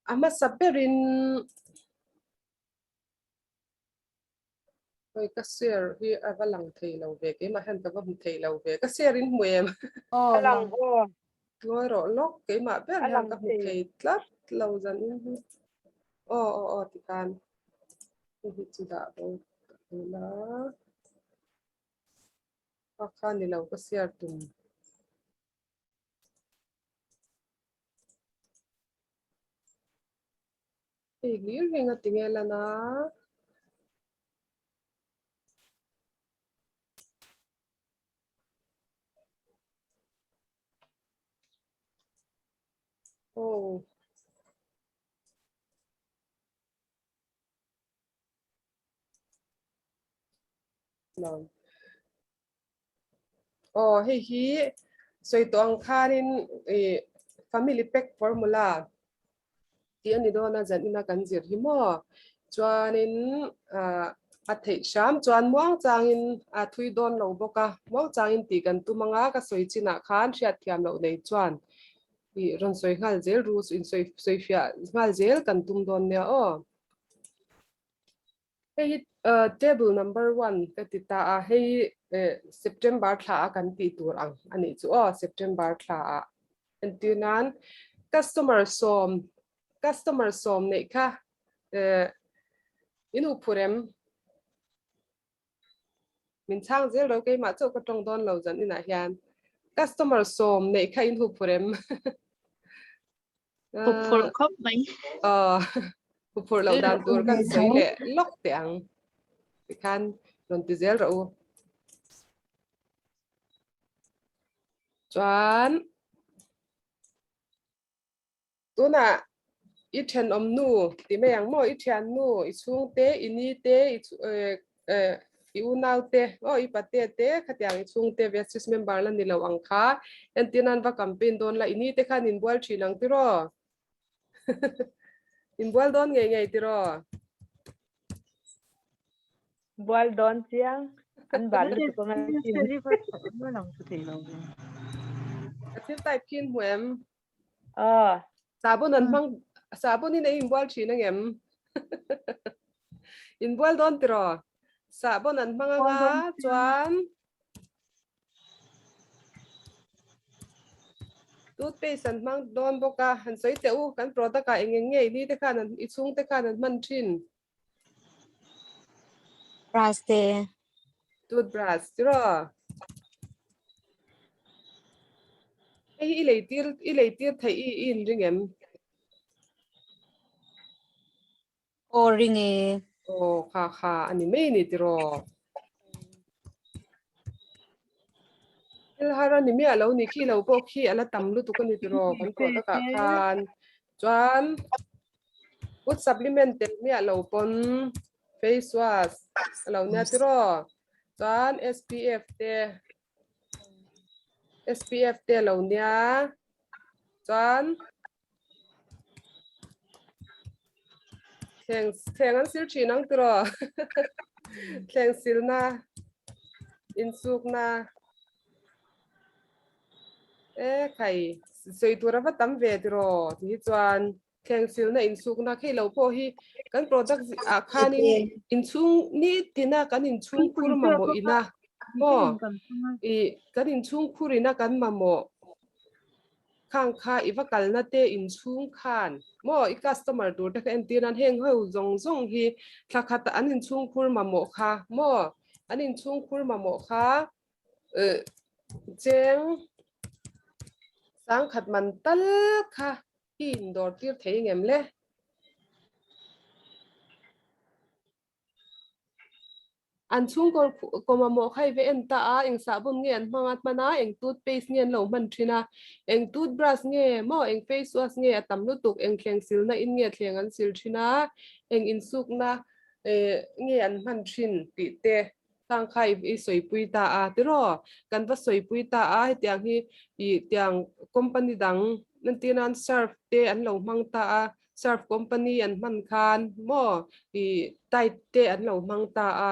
A hmasa berin Oi ka share hi a va lang thei lo ve keimah hian ka va hmu thei lo ve ka share in hmu em? A lang aw. Ngawi rawh lawk keimah ber hian ka hmu thei tlat lo zan in hi. Aw aw aw tikhan hei hi chu dah bo ta ila. Kha kha ni lo ka share tum. Hei hlir hi nga tinge lan a. Oh. No. Aw hei hi sawi tawh ang khanin ih family pack formula tih a ni dawn a zan ina kan zir hi maw chuanin ah a theih hram chuan muang changin a thui dawn lo bawk a muang changin tih kan tum anga ka sawi chinah khan hriat thiam loh nei chuan ih rawn sawi nghal zel ru insawi sawi fiah nghal zel kan tum dawn nia aw. Hei hi table number one ka ti ta a, hei hi September thla a kan tih tur ang a nih chu aw, September thla a entir nan customer sawm customer sawm neih kha in huh phur em? Min chhang zel ro keimah chauh ka tawng dawn lo zan inah hian customer sawm neih kha in huh phur em? Hup phurh khawp mai. Aw, hup phurh loh dan tur kan sawi leh lawk teh ang. Tikhan rawn ti zel rawh u. Chuan tunah i thenawm nu ti mai ang maw i thian nu i chhungte i ni te i i unau te aw i pate te khatiang i chhungte Vestige member la ni lo ang kha entir nan va campaign dawn la i ni te khan inbual thin ang tiraw inbual dawn ngei ngei tiraw Bual dawn chiang an bal lutuk ang a sin. Ka thil type khi in hmu em? Aw. Sabun an hmang sabun in ei inbual thin angem? Inbual dawn tiraw? Sabun an hmang anga chuan toothpaste an hmang dawn bawk a, han sawi teh u kan product ah eng eng nge ni te khan an i chhung te khan an hman thin. Brush te. Toothbrush tiraw? Hei hi i lei tir i lei tir theih i i inring em? Aw ring e. Aw kha kha a ni mai ni tiraw? Thil har a ni miah lo ni khi lo pawh khi a la tam lutuk a ni tiraw kan product ah khan. Chuan Food supplement tel miah lo pawn face wash a lo nia tiraw chuan SPF te SPF te a lo nia chuan thleng thleng an sil thin ang tiraw thleng silna insukna e khai sawi tur a va tam ve tiraw ti hi chuan Thleng silna insukna khi lo pawh hi kan product ah khanin inchhung nitina kan inchhung khur mamawh ina maw i kan inchhung khur ina kan mamawh khang kha i va kalna te inchhung khan maw i customer tur te kha entir nan heng ho zawng zawng hi thla khat an inchhung khur mamawh kha maw an inchhung khur mamawh kha cheng sangkhat man tal kha I indawr tir thei ngem le? An chhungkaw kaw mamawh kha i va en ta a, eng sahbun nge an hmang a hman a, eng toothpaste nge an lo hman thin a, eng toothbrush nge maw, eng face wash nge a tam lutuk, eng thleng silna in nge thleng an sil thin a, eng insukna nge an hman thin tih te. Khang kha i sawipui ta a tiraw? Kan va sawipui ta a, hetiang hi i tiang company dang entir nan Surf te an lo hmang ta a, Surf company an hman khan maw i Tide te an lo hmang ta a.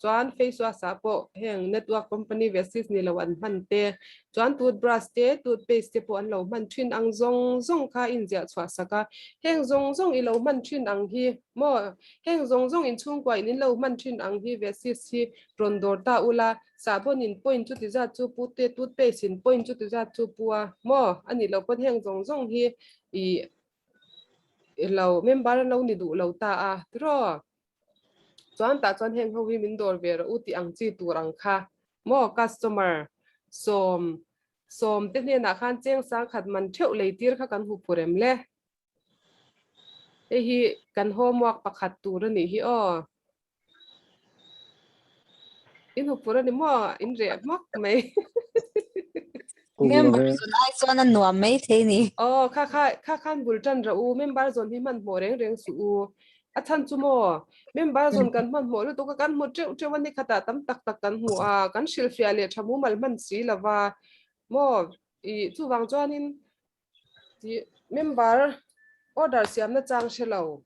Chuan face wash ah pawh heng network company Vestige ni lo an hman te, chuan toothbrush te, toothpaste te pawh an lo hman thin ang zawng zawng kha inziah chhuah sak a. Heng zawng zawng i lo hman thin ang hi maw? Heng zawng zawng inchhungkua in in lo hman thin ang hi Vestige hi rawn dawr ta ula, sahbawn in point chu ti zat chu pu te, toothpaste in point chu ti zat chu pu a maw? A nih loh pawn heng zawng zawng hi i lo member an lo ni duh lo ta a tiraw? Chuan tah chuan heng ho hi min dawr ve rawh u tih ang chi tur ang kha maw customer sawm sawm te hnenah khan cheng sang khat man theuh lei tir kha kan huphur em le? Hei hi kan homework pakhat tur a nih hi aw. In huphur a ni maw? In reh hmak mai. Member zawn ai chuan a nuam mai thei ni. Aw, kha kha kha khan bul tan rawh u, member zawn hi hmanhmawh reng reng suh u. A chhan chu maw, member zawn kan hmanhmawh lutuk a, kan hmu teuh teuh a ni khatah tam tak tak kan hmu a, kan hrilhfiah leh tha mumal hman si lo va maw, ih chuvang chuanin ih member order siamna chang hre lo.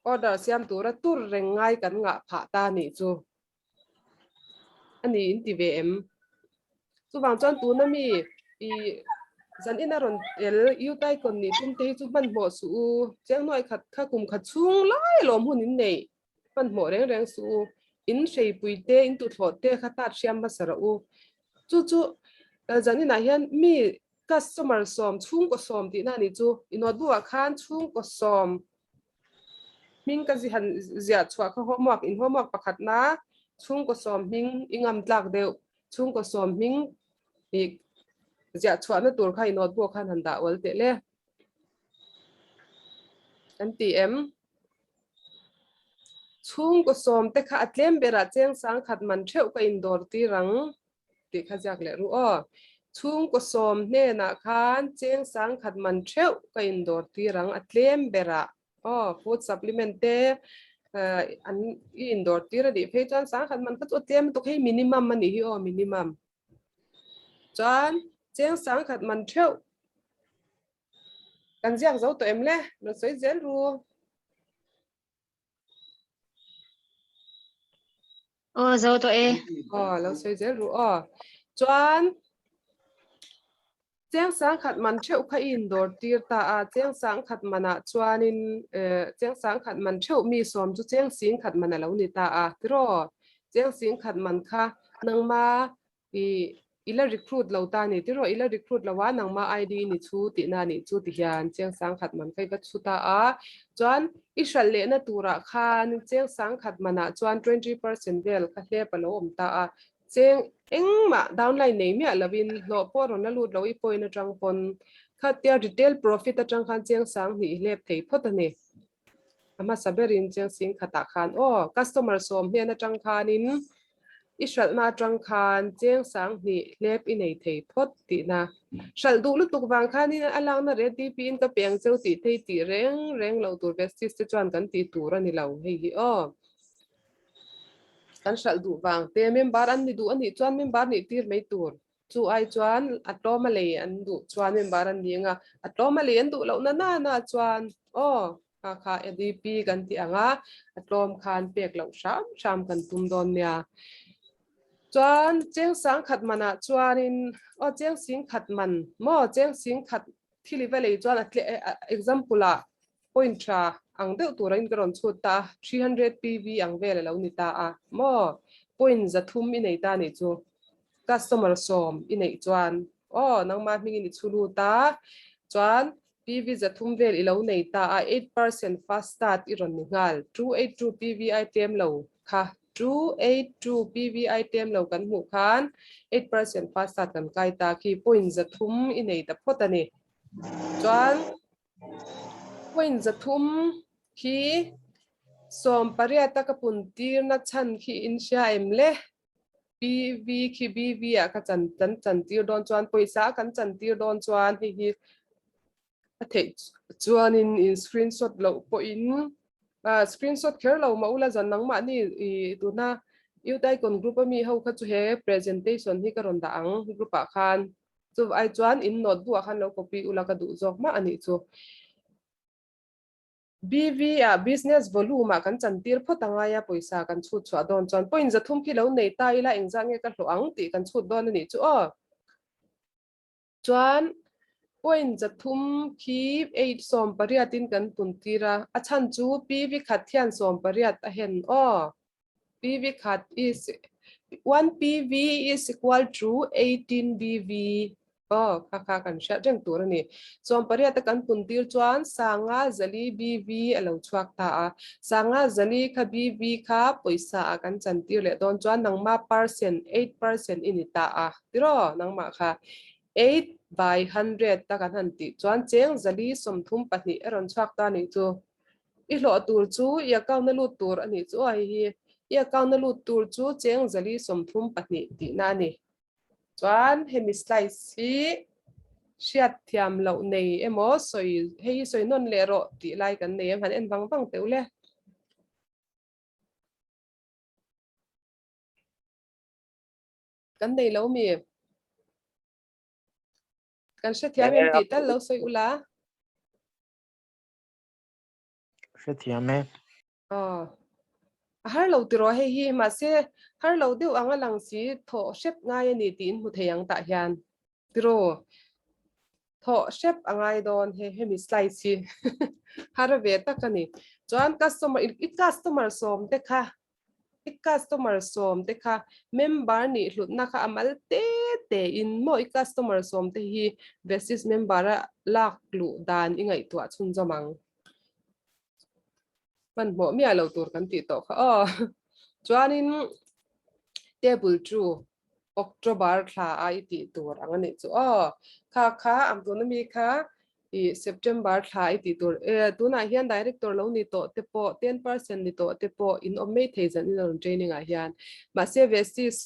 Order siam tura tur reng ngai kan ngah phah ta nih chu a ni in ti ve em? Chuvang chuan tuna mi i zan ina rawn tel Utaicon nih tum te hi chu hmanhmawh suh u, Chiangnuai khat kha kum khat chhung lai lawm hun in neih hmanhmawh reng reng suh u, in hreipui te in tuthlawh te kha tat hriam hmasa rawh u. Chu chu zan inah hian mi Customer sawm, chhungkaw sawm tihna a nih chu. I notebook ah khan chhungkaw sawm hming ka han ziah chhuah kha homework, in homework pakhatna chhungkaw sawm hming i ngam tlak deuh. Chhungkaw sawm hming i ziah chhuahna tur kha i notebook ah khan han dah ual teh le. Kan ti em? Chhungkaw sawm te kha a tlem berah cheng sangkhat man theuh ka indawr tir ang. tih kha ziak leh ru aw. Chhungkaw sawm hnenah khan cheng sangkhat man theuh ka indawr tir ang a tlem berah aw food supplement te an i indawr tir a nih phei chuan sangkhat man kha chu a tlem lutuk hei minimum a nih hi aw minimum. Chuan cheng sangkhat man theuh kan ziak zo tawh em le rawn sawi zel ru. Aw zo tawh e. Aw lo sawi zel ru aw. Chuan cheng sang khat man theuh kha i indawr tir ta a, cheng sang khat manah chuanin cheng sang khat man theuh mi sawm chu cheng sing khat man a lo ni ta a tiraw? Cheng sing khat man kha nangma I i la recruit lo ta ni tiraw i la recruit lo a nangma ID ni chu tihna nih chu ti hian cheng sangkhat man kha i va chhu ta a chuan i hralh lehna turah khan cheng sangkhat manah chuan 20% vel kha hlep a lo awm ta a cheng engmah downline nei miah lovin hlawh pawh rawn la lut lo i point atang pawn khatia retail profit atang khan cheng sang hnih hlep thei phawt a ni a hmasa berin cheng sing khatah khan aw customer sawm hnen atang khanin i hralhna atang khan cheng sang hnih hlep i nei thei phawt tihna hralh duh lutuk vang khanin a lakna red DP in ka peng cheu tih thei tih reng reng loh tur vestige te chuan kan tih tur a ni lo hei hi aw kan hralh duh vang te member an ni duh a nih chuan member nih tir mai tur. Chu ai chuan a tlawm a lei an duh chuan member an ni anga a tlawm a lei an duh loh na na na chuan aw kha kha ADP kan tih ang a, a tlawm khan pek loh hram hram kan tum dawn nia. Chuan cheng sang khat manah chuanin aw cheng sing khat man maw cheng sing khat thil i va lei chuan a tle example ah point tha ang deuh tura in ka rawn chhut ta a 300 PV ang vel a lo ni ta a maw point zathum i nei ta nih chu. Customer sawm i neih chuan aw nangmah hmingin i chhu lut a, chuan PV zathum vel i lo nei ta a, 8% fast start i rawn ni nghal. 282 PV ai tlem lo kha 282 PV ai tlem lo kan hmuh khan 8% fast start kan kai ta khi point zathum i nei ta phawt a ni. Chuan point zathum khi sawmpariat a ka pun tirna chhan khi in hria em le? PV khi BV ah ka chan kan chan tir dawn chuan pawisa a kan chan tir dawn chuan hei hi a theih chuanin in screenshot loh pawhin ah screenshot kher lo mah ula zan nangmahni i tuna youth icon group ami ho kha chu he presentation hi ka rawn dah ang group ah khan chu ai chuan in notebook ah khan lo copy ula ka duh zawk mah a nih chu. BV ah business volume ah kan chantir phawt a ngai a, pawisa kan chhut chhuah dawn chuan point 3 khi lo nei ta ila engzah nge ka hlawh ang tih kan chhut dawn a nih chu aw. Chuan point 3 khi eight 18 in kan pun tir a, a chhan chu PV khat hian 18 a hen aw. PV khat is 1 PV is equal to 18 BV aw kha kha kan hriat reng tur a ni. 18 a kan pun tir chuan sanga zali BV a lo chhuak ta a. Sanga zali kha BV kha pawisa ah kan chan tir leh dawn chuan nangma percent 8% i ni ta a tiraw nangmah kha 8 by 100 ta kan han tih chuan cheng zali 32 a rawn chhuak ta a nih chu. I hlawh tur chu i account a lut tur a nih chu a hei hi. I account a lut tur chu cheng 432 tihna a ni. Chuan hemi slice hi hriat thiam loh nei emaw sawi hei hi sawi nawn leh rawh tih lai kan nei em han en vang vang teuh le. Kan nei lo mi? Kan hrethiam em tih tal lo sawi ula. Hrethiam e. Aw. A har lo tiraw hei hi, mahse har lo deuh ang a lang si thawh hrep ngai a ni tiin hmu thei ang tah hian. Tiraw. Thawh hrep a ngai dawn he hemi slice hi. Har ve tak a ni. Chuan customer i customer sawm te kha I customer sawm te kha member nih hlutna kha a mal te te in maw i customer sawm te hi basis member a lak luh dan i ngaihtuah chhunzawm ang. Hmanhmawh miah lo tur kan tih tawh kha aw. Chuanin table chu October thla a i tih tur ang a nih chu aw. Kha kha ang tuna mi kha i September thla i tih tur e tunah hian director lo ni tawh te pawh 10% ni tawh te pawh in awm mai thei zan in rawn training ah hian mahse Vestige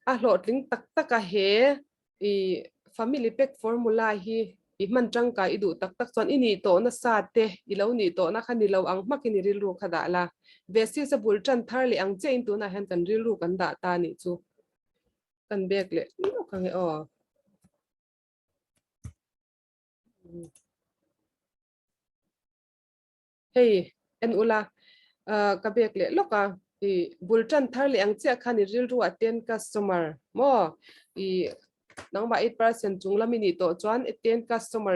a hlawhtling tak tak a he i family pack formula hi i hman tangkai i duh tak tak chuan i nih tawh nasa te i lo nih tawh na kha ni lo ang hmakin i rilru kha dah la Vestige a bul tan thar leh ang chiah in tunah hian kan rilru kan dah ta nih chu kan bek leh lawk ang e aw. Hei en ula ka bek leh lawk a i bul tan thar leh ang chiah khan i rilru ah ten customer maw i nangmah 8% chung lam i nih tawh chuan i ten customer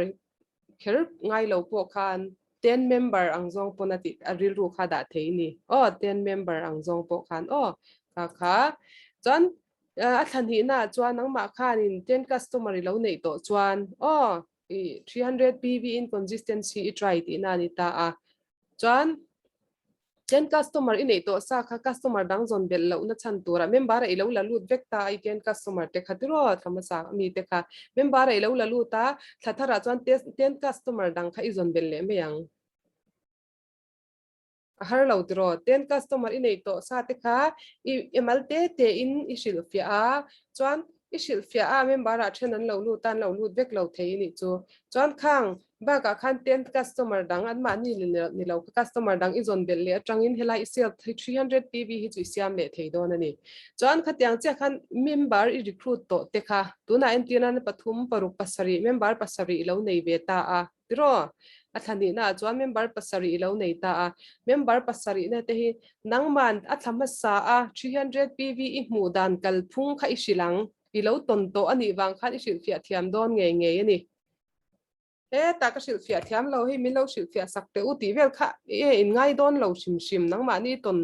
kher ngai lo pawh khan ten member ang zawng pawn a tih a rilru kha dah thei ni aw ten member ang zawng pawh khan aw kha kha chuan A thla hnihnaah chuan nangmah khanin ten customer i lo neih tawh chuan aw i 300 PV in consistency i try tihna a ni ta a. Chuan ten customer i neih tawh sa kha customer dang zawn belh lohna chhan turah member a i lo la lut vek ta a i ten customer te kha tiraw thla hmasa mi te kha member a i lo la lut a thla tharah chuan ten customer dang kha i zawn belh leh mai ang. A har lo tiraw? Ten customer i neih tawh sa te kha i i mal te te in i hrilhfiah a, chuan i hrilhfiah a member ah then an lo lut a, an lo lut vek lo thei anih chu. Chuan khang bakah khan ten customer dang an mahni ni lo kha customer dang i zawn belh leh atangin helai i sale 300 PV hi chu i siam leh thei dawn a ni. Chuan khatiang chiah khan member i recruit tawh te kha tunah entir nan pathum paruk pasarih member pasarih i lo nei ve ta a. Tiraw? A thla nihnaah chuan member pasarih i lo nei ta a. Member pasarihna te hi nangman a thla hmasa a 300 PV i hmuh dan kalphung kha i hrilh ang. I lo tawn tawh a nih vang khan i hrilhfiah thiam dawn ngei ngei a ni. Hetah ka hrilhfiah thiam lo hei min lo hrilhfiah sak teh u tih vel kha e in ngai dawn lo hrim hrim. Nangmahni tawn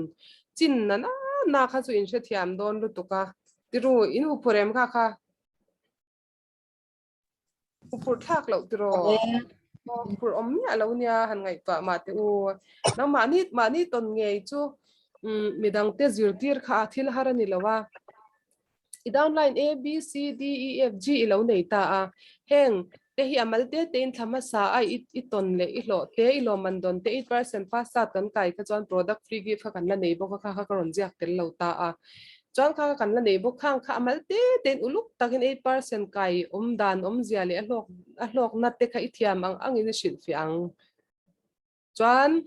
chin na na na kha chu in hrethiam dawn lutuk a. Tiru, in huphur em kha kha? Huphurh thlak loh tiraw? Huphurh awm miah lo nia han ngaihtuah mah teh u. Nang mahni mahni tawn ngei chu midang te zirtir kha a thil har a ni lo a. I downline A, B, C, D, E, F, G i lo nei ta a. Heng te hi a mal te te in thla hmasa a i tawn leh i hlawh te, i lawmman dawn te, 8% fast start kan kai kha chuan product free gift kha kan la nei bawk a kha kha ka rawn ziak tel lo ta a. Chuan kha kan la nei bawk khang kha a mal te te in uluk takin 8% kai awm dan awmzia leh a hlawk a hlawkna te kha i thiam ang angin i hrilhfiah ang. Chuan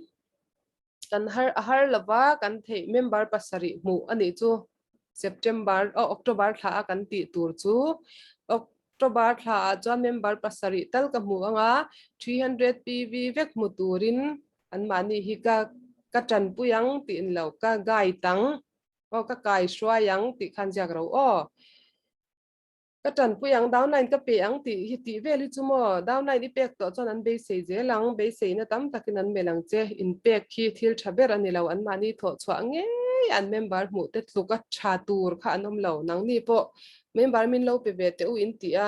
kan har a har lova kan theih member pasarih hmuh a nih chu September oh October thla a kan tih tur chu October thla ah chuan member pasarih tal ka hmuh anga 300 PV vek hmu turin. Anmahni hi ka ka tanpui ang tih in lo ka guide ang aw ka kai hruai ang tih khan ziak ro aw. Ka tanpui ang downline ka pe ang tih hi tih vel hi chu maw downline i pek tawh chuan an beisei zel ang beiseina tam takin an melh ang che in pek hi thil tha ber a ni lo anmahni thawh chhuah ngei an member hmuh te tluk a tha tur kha an awm lo nangni pawh member min lo pe ve teh u in tih a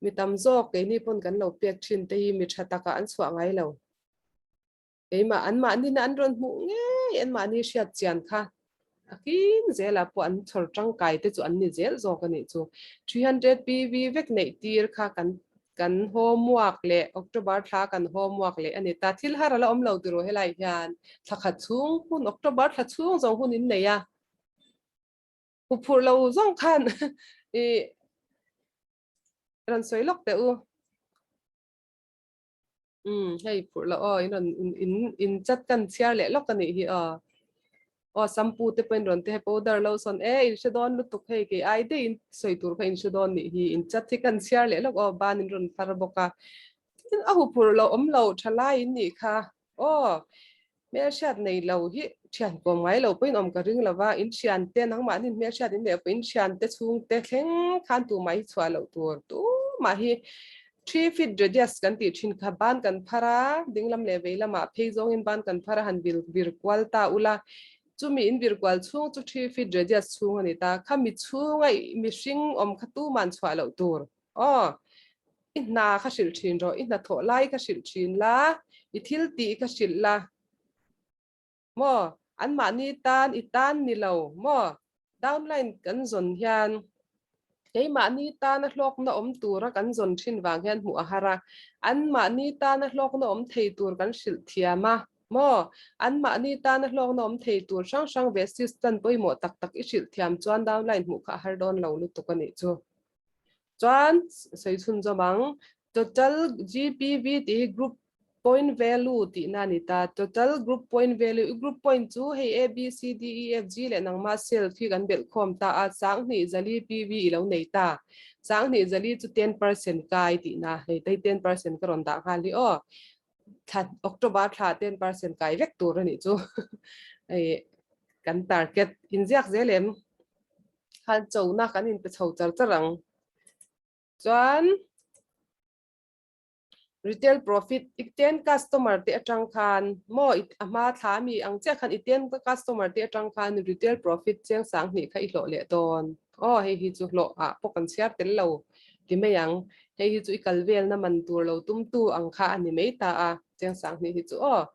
mi tam zawk keini pawn kan lo pek thin te hi mi tha takah an chhuah ngai lo. Keimah anmahni na an rawn hmuh ngei anmahni hriat chian kha a kin zelah pawh an chhawr tangkai te chu an ni zel zawk a nih chu. 300 PV vek neih tir kha kan kan homework leh October thla kan homework leh a ni ta. Thil har a la awm lo tiraw helai hian thla khat chhung hun October thla chhung zawng hun in nei a. Huphurh lo zawng khan i rawn sawi lawk teh u. Um hei phurh loh aw in rawn in in in chat kan chhiar leh lawk a nih hi aw. Aw shampoo te pawh in rawn ti hei powder lo sawn e in hre dawn lutuk hei kei ai daih in sawi tur kha in hre dawn nih hi in chat hi kan chhiar leh lawk aw ban in rawn far bawk a. Tin a huphurh loh awm lo tha lai in nih kha aw. Hmelhriat nei lo hi thian kawm ngai lo pawhin awm ka ring lo va, in thiante nangmahni hmelhriat in leh pawh in thiante chhungte thleng khan tumah hi chhuah loh tur tumah hi three feet radius kan tih thin kha ban kan phar a, dinglam leh vei lamah phei zawngin ban kan phar a han vil vir kual ta ula, chumi in vir kual chhung chu three feet radius chhung a ni ta, khami chhunga mihring awm kha tuman chhuah loh tur. Aw, i hna kha hrilh thin rawh, i hnathawh lai kha hrilh thin la, i thil tih kha hrilh la. Maw, anmahni tan i tan ni lo maw? Downline kan zawn hian keimahni tana hlawkna awm tura kan zawn thin vang hian hmuh a har a, anmahni tana hlawkna awm thei tur kan hrilh thiam a. Maw? Anmahni tana hlawkna awm thei tur hrang hrang ve system pawimawh tak tak i hrilh thiam chuan downline hmuh kha a har dawn lo lutuk a nih chu. Chuan sawi chhunzawm ang, total GPV tih hi group point value tihna a ni ta. Total group point value, i group point chu hei A, B, C, D, E, F, G leh nangmah self hi kan belh khawm ta a, sanghnih zali PV i lo nei ta. Sanghnih zali chu 10% kai tihna, hei tei 10% ka rawn dah nghal hi aw. Thla October thla 10% kai vek tur a nih chu. Hei kan target inziak zel em? Khan chona kan inpe chho char char ang. Chuan retail profit i ten customer te atang khan maw a hma thla mi ang chiah khan i ten customer te atang khan retail profit chiang sang hnih kha i hlawh leh dawn. Aw hei hi chu hlawh ah pawh kan chhiar tel lo ti mai ang. Hei hi chu i kal velna man tur lo tum tu ang kha a ni mai ta a chiang sang hnih hi chu aw.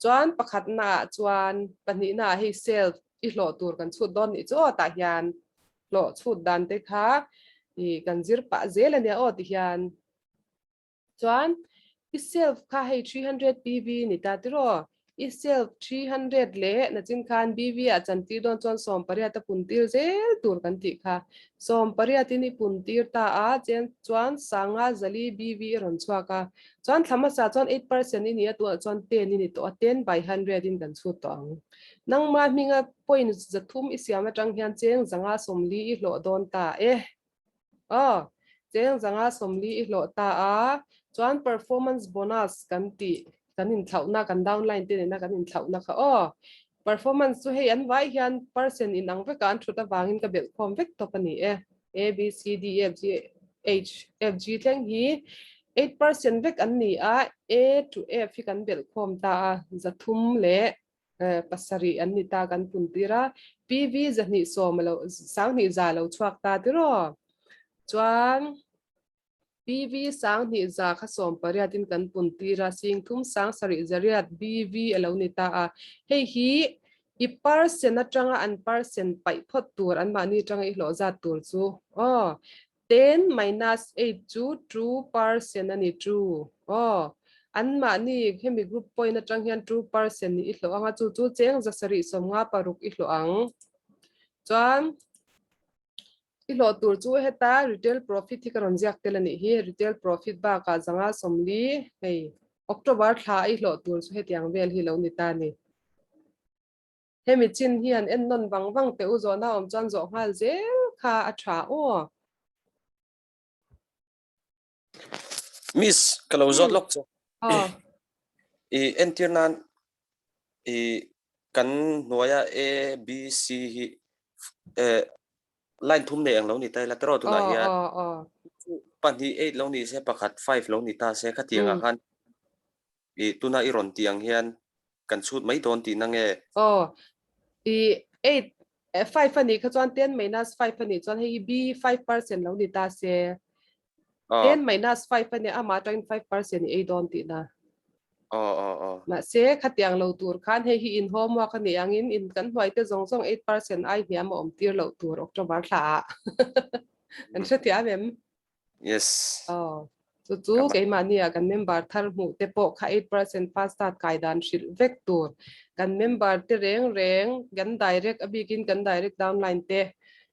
Chuan pakhatna ah chuan pahnihna ah hei self i hlawh tur kan chhut dawn nih chu aw tah hian hlawh chhut dan te kha i kan zir pah zel ania aw ti hian chuan i self kha hei 300 PV ni ta tiraw i self 300 leh nachin khan BV ah chantir dawn chuan sawm pariat a pun tir zel tur kan tih kha sawm pariat in i pun tir ta a chen chuan sanga zali BV i rawn chhuak a chuan thla hmasa chuan 8% i ni a tunah chuan 10 i ni tawh a 10 by 100 in kan chhut tawh ang. Nangmah hminga point zathum i siam atang hian cheng zanga sawmli i hlawh dawn ta e. Aw, cheng zanga sawmli i hlawh ta a, chuan performance bonus kan tih kan inthlauhna kan downline te nena kan inthlauhna kha aw. Performance chu hei an vai hian percent inang vekah an thut avangin ka belhkhawm vek tawp a ni e. A, B, C, D, E, F, G, H, F, G thleng hi 8% vek an ni a, A to F hi kan belhkhawm ta a, zathum leh pasarih an ni ta kan pun tir a, PV zahnih sawm lo sanghnih za lo chhuak ta tiraw chuan PV sanghnih za kha sawm pariat in kan pun tir a, sing thum sang sarih zariat BV a lo ni ta a, hei hi I percent atanga an percent paih phawt tur anmahni atanga i hlawh zat tur chu aw ten minus eight chu two percent a ni two aw anmahni hemi group point atang hian two percent i hlawh anga chu chu cheng zasarih sawmnga paruk i hlawh ang chuan i hlawh tur chu heta retail profit hi ka rawn ziak tel a nih hi retail profit bakah zanga sawmli hei October thla i hlawh tur chu hetiang vel hi lo ni ta ni. Hemi chin hian en nawn vang vang teh u zawhna awm chuan zawh nghal zel kha a tha aw. Miss, ka lo zawt lawk chu. Aw. I entir nan. I kan hnuaia A, B, C hi eh line thum nei ang lo ni ta ila tiraw tunah hian pahnih eight lo ni se pakhat five lo ni ta se khatiang ah khan i tuna i rawn tih ang hian kan chhut mai dawn tihna nge? Aw i eight five a nih kha chuan ten minus five a nih chuan hei hi B 5% lo ni ta se 10 minus 5 a nia amah atangin 5% i ei dawn tihna. Aw aw aw. Mahse khatiang lo tur khan hei hi in homework a nih angin in kan hnuai te zawng zawng 8% ai hniam a awm tir loh tur October thla ah. An hrethiam em? Yes. Aw. Chu chu keimahni ah kan member thar hmuh te pawh kha 8% fast start kai dan hrilh vek tur. Kan member te reng reng kan direct a bikin kan direct downline te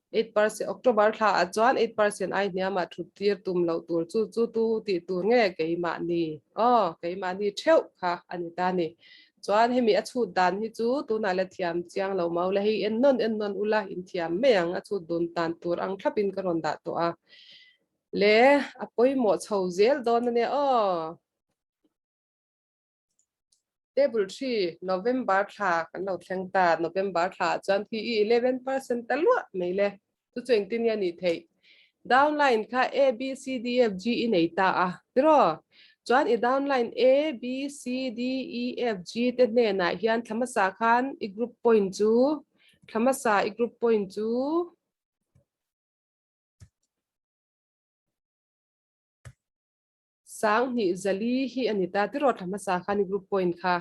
8% October thla ah chuan 8% ai hniamah thut tir tum loh tur chu chu tu tih tur nge keimahni aw keimahni theuh kha a ni ta ni. Chuan hemi a chhut dan hi chu tunah la thiam chiang lo mau la hei en nawn en nawn ula in thiam mai ang a chhut dun tan tur ang thlapin ka rawn dah tawh a le a pawimawh chho zel dawn a nia aw. Table 3, November thla kan lo thleng ta. November thla ah chuan khi i 11% ta luah mai le. Chu chu engtin nge a nih theih? Downline kha A, B, C, D, F, G i nei ta a, tiraw? Chuan i downline A, B, C, D, E, F, G te hnenah hian thla hmasa khan i group point chu, thla hmasa i group point chu, 2000 hi a ni ta tiraw thla hmasa khan i group point kha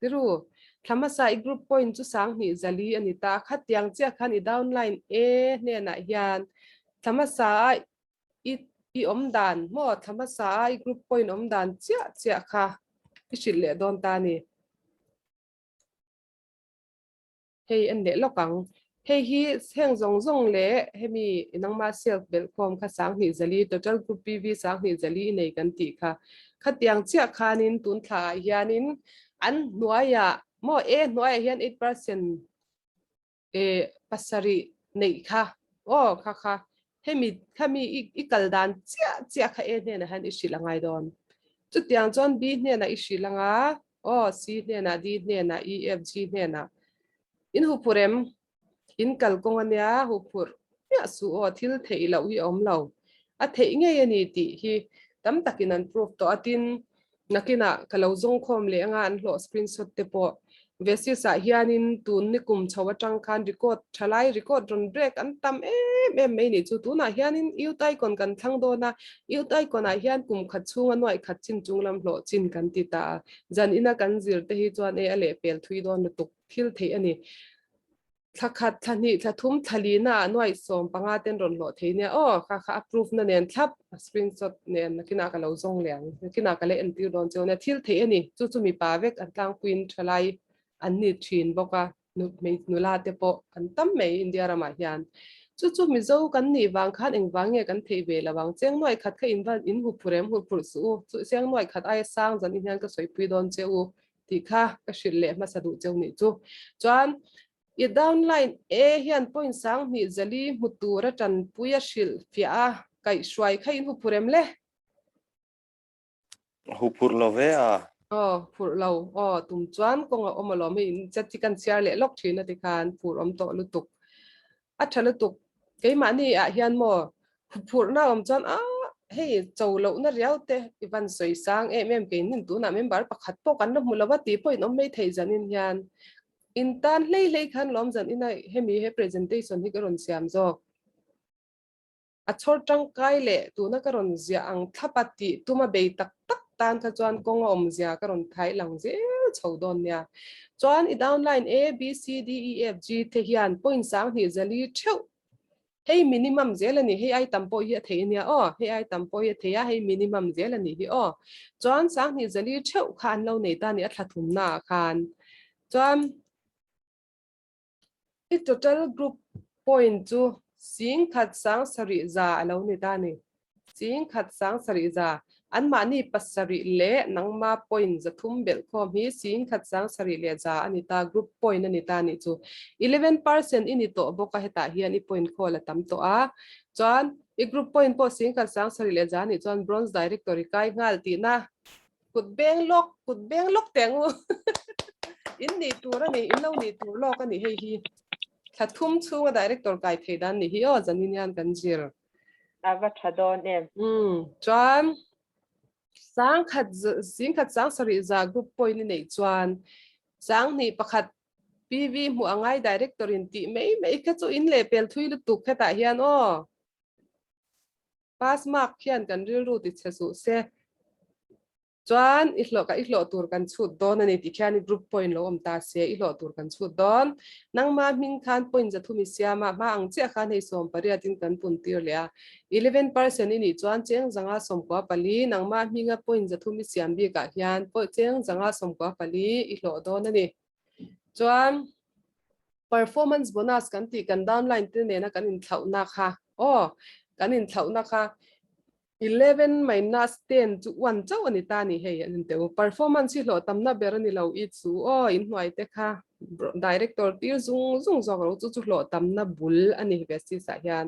tiru thla hmasa i group point chu 2004 a ni ta khatiang chiah khan i downline A hnenah hian thla hmasa a i i awm dan maw thla hmasa a i group point awm dan chiah chiah kha i hrilh leh dawn ta a ni. Hei en leh lawk ang. Hei hi heng zawng zawng leh hemi nangma self belhkhawm kha 2004 total group PV 2004 i nei kan tih kha. Khatiang chiah khanin tun thla ah hianin an hnuaiah maw e hnuaiah hian 8% e pasarih neih kha aw kha kha hemi khami i kal dan chiah chiah kha e hnenah hian i hrilh a ngai dawn. Chutiang chuan B hnenah i hrilh anga Aw, C hnenah, D hnenah, E, F, G hnenah. In huphurh em? In kal kawng a nia, huphurh miah suh aw, thil theih loh hi a awm lo. A theih ngei a ni tih hi tam takin an proof tawh a, tin, nakinah ka lo zawngkhawm leh anga an hlawh screenshot te pawh. Vesis ah hianin tun ni kum chho atang khan record thalai record rawn break an tam em em mai nih chu. Tunah hianin Youth Icon kan thlang dawn a, Youth Icon ah hian kum khat chhunga nuaih khat chin chung lam hlawh chin kan ti ta a, zan ina kan zir te hi chuan e a lehpel thui dawn lutuk thil theih a ni. Thla khat, thla hnih, thla thum, thla lina ah nuaih 15 ten rawn hlawh thei nia aw, kha kha a proof na nen thlap, a screenshot nen nakinah ka lo zawng leh ang, nakinah ka la entir dawn cheu nia, thil theih a ni, chu chu mipa vek an tlangpuiin thalai an ni thin bawk a, nula te pawh an tam mai India ramah hian. Chu chu Mizo kan nih vang khan engvang nge kan theih ve lo ang, cheng nuaih khat kha in va in huphurh em, huphurh suh u, chu cheng nuaih khat aia sang zan in hian ka sawipui dawn che u tih kha ka hrilh leh hmasa duh cheu nih chu. Chuan i downline A hian point 2004 hmu tura tanpui a hrilh fiah a, kaihhruai kha in huphurh em le? Huphurh lo ve a. Aw, phurh lo. Aw, tum chuan kawng a awm alawm hei in chat chi kan chhiar leh lawk thin a ti khan phurh awm tawh lutuk. A tha lutuk. Keimahni ah hian maw huphurhna awm chuan a hei cho lohna riau te i van sawi sang em em kei nin tunah member pakhat pawh kan la hmu lo a tih pawh in awm mai thei zanin hian in tan hlei hlei khan lawm zan ina hemi he presentation hi ka rawn siam zawk. A chhawr tangkai leh tuna ka rawn ziah ang thlap a tih tuma bei tak tak tan kha chuan kawng a awm zia ka rawn thai lang zel chho dawn nia. Chuan i downline A, B, C, D, E, F, G te hian point 2004 theuh hei minimum zel a ni, hei ai tam pawh hi a thei ania aw, hei ai tam pawh hi a thei a, hei minimum zel a nih hi aw. Chuan 2004 theuh kha an lo nei ta a ni a thla thumnaah khan. Chuan. I total group point chu 17,700 a lo ni ta a ni. 17,700. Anmahni pasarih leh nangma point 300 belhkhawm hi 17,700 a ni ta, group point a ni ta a nih chu. 11% i ni tawh bawk a, hetah hian i point khawl a tam tawh a. Chuan i group point pawh 17,700 a nih chuan bronze directory kai nghal tihna. Kut beng lawk, kut beng lawk teh ang u. In nih tur a ni, in lo nih tur lawk a ni hei hi. Thla thum chhunga director kai thei dan ni hi aw zanin hian kan zir. A va tha dawn em. Umm chuan sangkhat zingkhat sang sarih za group point i neih chuan sanghnih pakhat PV hmuh a ngai director in tih mai mai kha chu in leh pel thui lutuk hetah hian aw. Pass mark hian kan rilru ti chhe suh se. Chuan i hlawh ka i hlawh tur kan chhut dawn a ni tih khian i group point lo awm ta se i hlawh tur kan chhut dawn. Nangma hming khan point zathum i siam a, hma ang chiah khan hei 18 in kan pun tir leh a. 11% i nih chuan cheng zanga 14 nangma hminga point zathum i siam bikah hian cheng zanga 14 i hlawh dawn a ni. Chuan performance bonus kan tih kan downline te nena kan inthlauhna kha aw kan inthlauhna kha 11 minus 10 chu 1 chauh a ni ta ni hei an inteu. Performance hi hlawh tamna ber a ni lo i chu aw inhnuai te kha director tir zung zung zawk ro chu chu hlawh tamna bul a ni ve sis ah hian.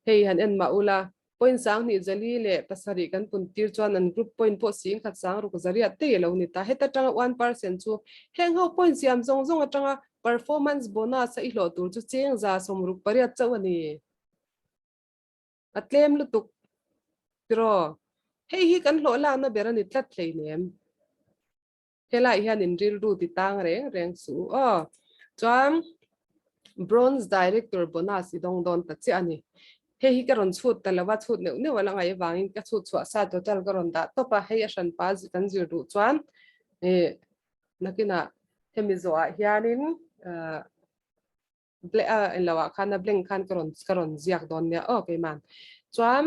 Hei han en mah ula point 27 kan pun tir chuan an group point pawh 1608 te lo ni ta. Heta tanga 1% chu heng ho point siam zawng zawng atanga performance bonus a i hlawh tur chu cheng 68 chauh a ni. A tlem lutuk tiraw? Hei hi kan hlawh lakna ber a ni tlat hleinem. Helai hian in rilru ti tang reng reng suh u aw. Chuan Bronze Director bonus i dawng dawn ta chiah a ni. Hei hi ka rawn chhut ta lo a, chhut neuh neuh a la ngaih avangin ka chhut chhuah sa total ka rawn dah tawp a, hei a hranpa kan zir duh chuan ih nakinah hemi zawhah hianin ah a englo ah khan a blank khan ka rawn ka rawn ziak dawn nia aw keiman chuan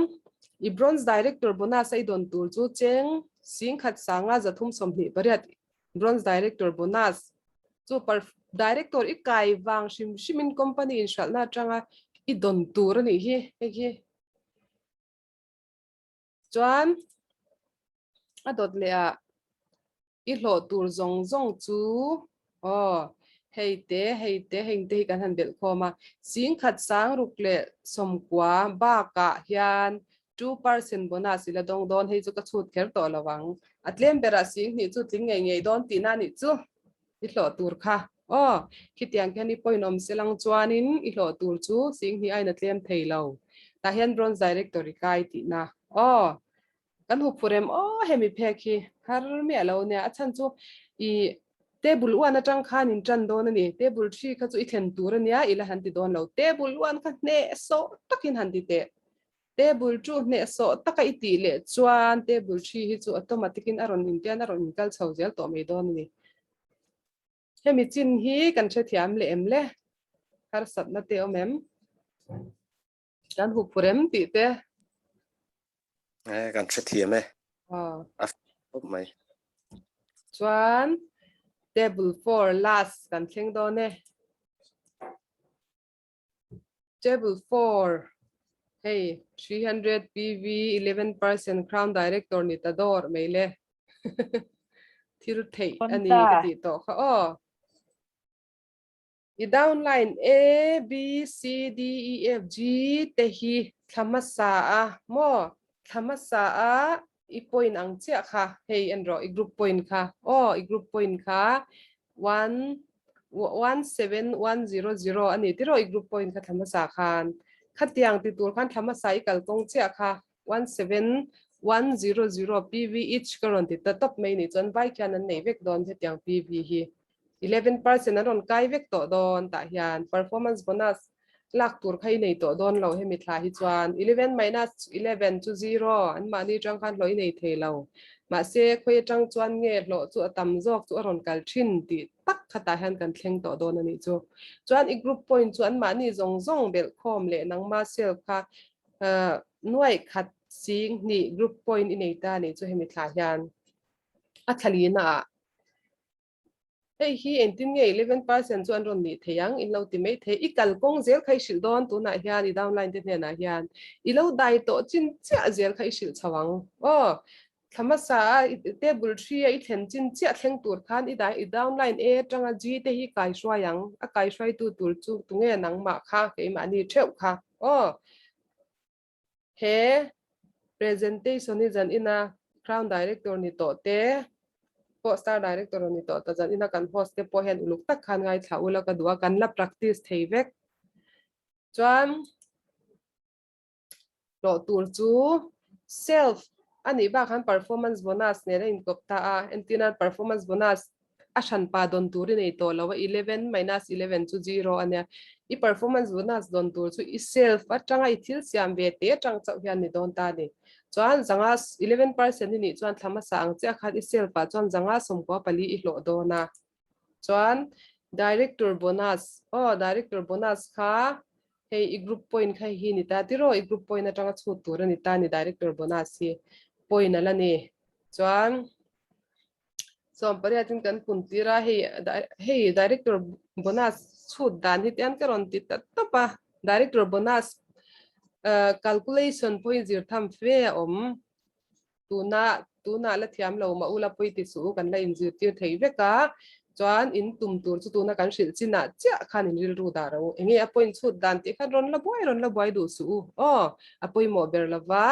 i bronze director bonus a i dawn tur chu cheng 1328 bronze director bonus chu par director i kai vang hrim hrimin company in hralhna atanga i dawn tur a nih hi hei hi chuan a dawt leh ah I hlawh tur zawng zawng chu aw hei te hei te heng te hi kan han belh khawm a, 1690 bakah hian 2% bonus i la dawng dawn, hei chu ka chhut kher tawh lo ang, a tlem berah 2000 chu tling ngei ngei dawn tihna a nih chu i hlawh tur kha aw khitiang khian i point awm se lang chuanin i hlawh tur chu 2000 aiin a tlem thei lo, tah hian bronze director i kai tihna aw. Kan hup phur em aw hemi phek hi har miah lo nia a chhan chu i table uan atang khan in tan dawn a ni table thi kha chu i thlen tur a nia i la han ti dawn lo table uan kha hneh sawh takin han ti teh table chu hneh sawh taka i tih leh chuan table thi hi chu automatic in a rawn in tian a rawn in kal chho zel tawh mai dawn a ni hemi chin hi kan hrethiam leh em le harsatna te awm em. Kan hup phur em tih te. Eh, kan hrethiam e. A khawp mai. Chuan table 4 last kan thleng dawn e. Table 4 hei 300 PV 11% Crown Director ni ta dawr mai le. Thil theih a ni ka tih tawh kha aw. I downline A, B, C, D, E, F, G te hi thla hmasa a maw? Thla hmasa a i point ang chiah kha hei en rawh i group point kha aw i group point kha 1 17100 a ni tiraw i group point kha thla hmasa khan khatiang ti tur khan thla hmasa i kalkawng chiah kha 17100 PV each ka rawn ti ta tawp mai ni chuan vai khian an nei vek dawn hetiang PV hi. 11% an rawn kai vek tawh dawn tah hian performance bonus lak tur kha i nei tawh dawn lo hemi thla hi chuan 11 minus 11 chu zero an mahni atang khan hlawh i nei thei lo mahse khawi atang chuan nge hlawh chu a tam zawk chu a rawn kal thin tih tak khatah hian kan thleng tawh dawn a nih chu chuan i group point chu an mahni zawng zawng belh khawm leh nangma self kha nuaih khat sing hnih group point i nei ta a nih chu hemi thla hian a thlalina ah Hei hi engtin nge 11% chu an rawn nih thei ang? In lo ti mai thei. I kal kawng zel kha i hrilh dawn tunah hian i downline te hnenah hian i lo dai tawh chin chiah zel kha i hrilh chho ang. Aw, thla hmasa a table 3 a i thlen chin chiah thleng tur khan i dai i downline A atanga G te hi kai hruai ang. A kai hruaitu tur chu tunge nangmah kha keimahni theuh kha. Aw, he presentation hi zan ina Crown Director ni tawh te. pawh star director a ni tawh ta zan ina kan host te pawh hian uluk tak khan ngaithla ula ka duh a kan la practice thei vek. Chuan hlawh tur chu self a nih bak khan performance bonus nen a inkawp ta a, entirnan performance bonus a hran pa dawn tur i nei tawh lo a, 11 minus 11 chu zero a nia. I performance bonus dawn tur chu i self atanga i thil siam ve te atang chauh hian ni dawn ta a ni. Chuan zanga 11% i nih chuan thla hmasa ang chiah khan i self ah chuan zanga 14 i hlawh dawn a. Chuan director bonus, aw director bonus kha hei i group point kha hi ni ta tiraw i group point atanga chhut tur a ni ta ni director bonus hi point a la ni. Chuan 18 in kan pun tir a hei hei director bonus chhut dan hi te an ka rawn ti ta tawp a director bonus calculation pawh hi zir tham fe a awm tuna tuna la thiam lo mah ula pawi ti suh u kan la inzirtir thei vek a chuan in tum tur chu tuna kan hrilh chinah chiah khan in rilru dah ro enge a point chhut dan tih khan rawn la buai rawn la buai duh suh u aw a pawimawh ber lova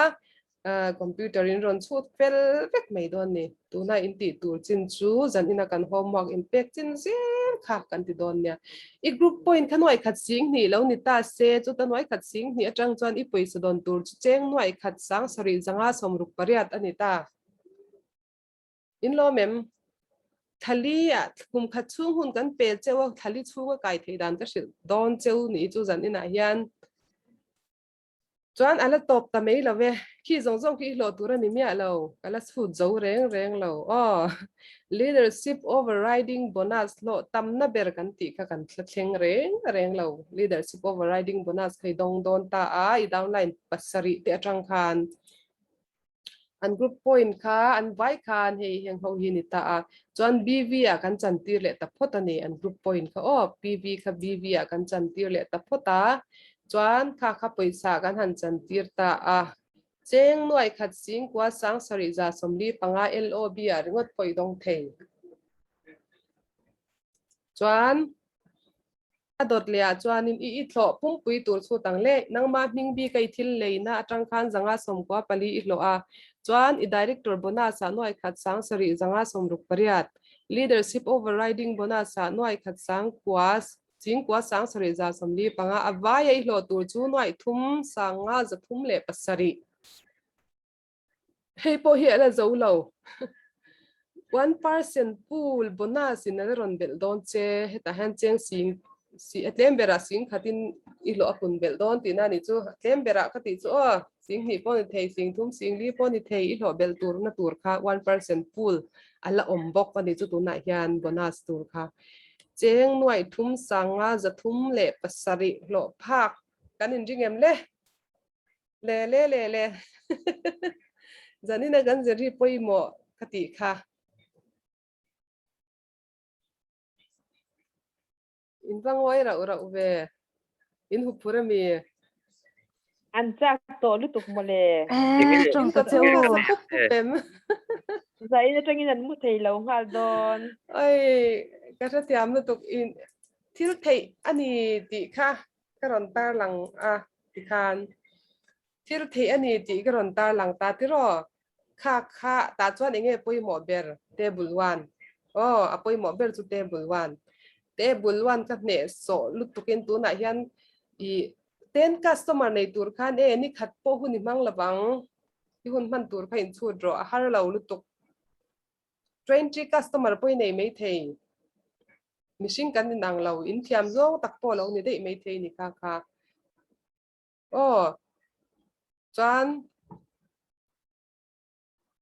Computer in rawn chhut fel vek mai dawn ni. Tuna in tih tur chin chu zan ina kan homework in pek chin zel kha kan ti dawn nia. I group point kha nuai khat sing hnih lo ni ta se, chuta nuai khat sing hnih atang chuan i pawisa dawn tur chu cheng nuai khat sang sarih zanga sawmruk pariat a ni ta. In lawm em? Thali ah kum khat chhung hun kan pel cheu a, thali chhunga kai theih dan ka hrilh dawn cheu ni chu zan inah hian. Chuan a la tawp ta mai lo e, khi zawng zawng khi i hlawh tur a ni miah lo, ka la chhut zo reng reng lo aw. Leadership overriding bonus hlawh tamna ber kan tih kha kan thla thleng reng reng lo. Leadership overriding bonus kha i dawng dawn ta a, i downline pasarih te atang khan an group point kha an vai khan hei heng ho hi ni ta a. Chuan BV ah kan chantir leh ta phawt a ni an group point kha aw PV kha BV ah kan chantir leh ta phawt a. Chuan kha kha pawisa kan han chantir ta a. Cheng nuai khat sing kua sang sarih za 45 LOB ah ringawt pawh i dawng thei. Chuan A dawt leh ah chuanin i i thlawh pumpui tur chhut ang le, nangmah hming bik a i thil leina atang khan 194 i hlawh a, chuan i Director bonus ah nuai khat sang sarih 168, Leadership Overriding bonus ah nuai khat sang kua chingkua sang sarih 45 a vai a i hlawh tur chu nuai thum sang nga 307. Hei pawh hi a la zo lo. 1% pool bonus in a la rawn belh dawn che. Hetah hian cheng sing si a tlem berah sing khatin i hlawh a pun belh dawn tihna a nih chu. A tlem berah ka tih chu aw sing hnih pawh ni thei, sing thum, sing li pawh ni thei i hlawh belh turna tur kha 1% pool a la awm bawk a nih chu tunah hian bonus tur kha. Cheng nuaih thum sanga 307 hlawh phak kan inring em le? Le le le le. Zanina kan zir hi pawimawh ka tih kha. In va ngawi rauh rauh ve. In hup phur ami? An chak tawh lutuk mawle. Eh, tawng ta che u. Pup pup em. Zain atangin an mu thei lo nghal dawn. Oi, ka hrethiam lutuk in thil theih ani tih kha. Ka rawn tarlang a tikhan thil theih a ni tih ka rawn tarlang ta tiraw? Kha kha tah chuan eng nge pawimawh ber? Table one. Aw, a pawimawh ber chu table one. Table one ka hneh sawh lutukin tunah hian i ten customer nei tur khan e ni khat pawh hun i hmang lovang i hun hman tur kha inchhut rawh a har lo lutuk. 20 customer pawh i nei maithei. Mihring kan inang lo, in thiam zawng tak pawh lo ni daih maithei ni kha kha. Aw, chuan.